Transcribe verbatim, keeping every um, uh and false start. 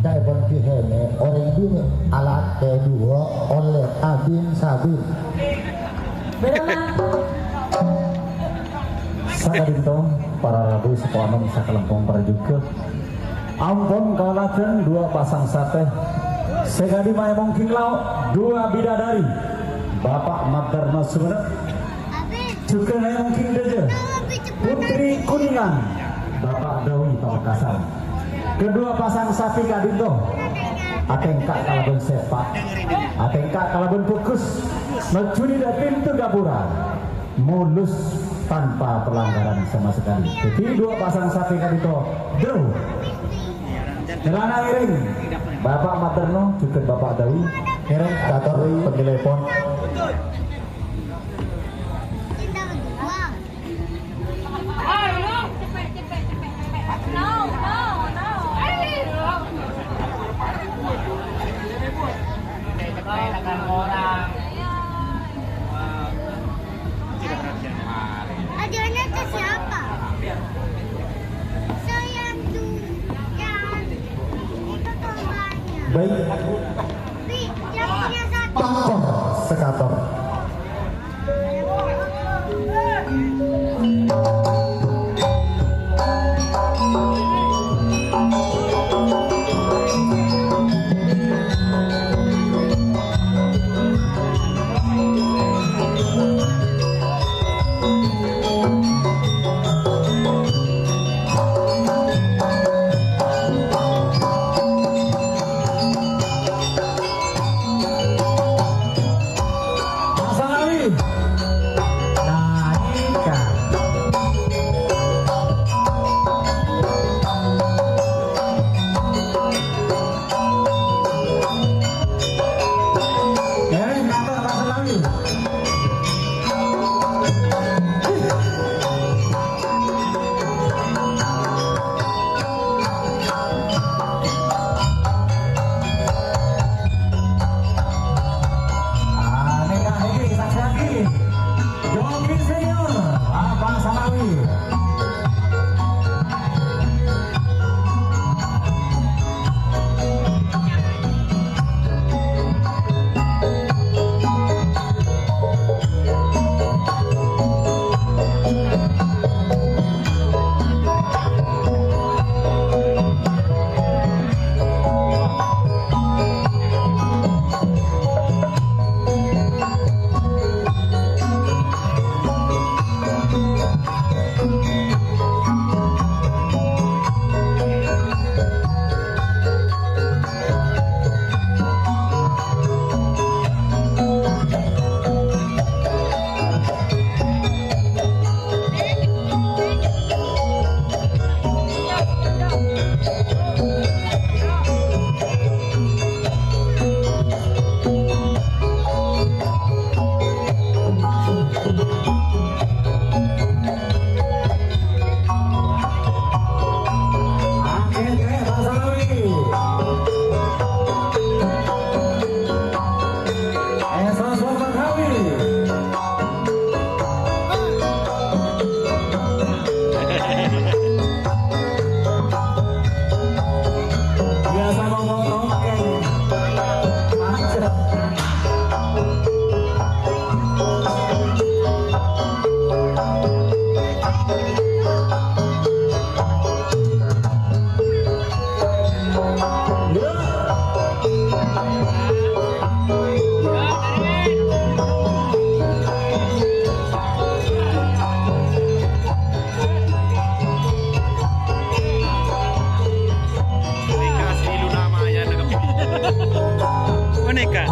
Ca'èpon bihènè orèng bhunga alakè duwâ' ollè abin-sabin. Bârâmma? Saka'ḍinto para rabu sepo anom sakalangkong parjhughâ. Ampon kaulâ dhân duwâ' pasang satè. Sè ka'ḍimma'a mongghing lao' duwâ' bidadari. Bapa' Madarno Sumenep. Jhughân aèmong ḍâjâ, Putri Kuningan, Bapa' Dawi Pamekasan. Kaduwâ pasang sapè ka'ḍinto, atèngka kalabân sèpa', atèngka kalabân bhâghus, nojjhuni ḍâ' pintu ghâpura, mulus tanpa pelanggaran sama sekali. Dhâddhi, duwâ pasang sapè ka'ḍinto, Bro. Celana ngèrèng, Bapa' Madarno, jhughân Bapa' Dawi, ngèrèng kator panggilaèpon. Adiknya ke siapa? Saya tuh yang itu tombanya. Baik. Bi, yang punya satu. Pangkor sekator. Mas Alawi. Naika. Eh, kata Mas Alawi. Ah, nèka nèki saksèyaghi. Joki Senior, Bapak Salawi. Biasa ngomong tongkeng. Macet. Boneka.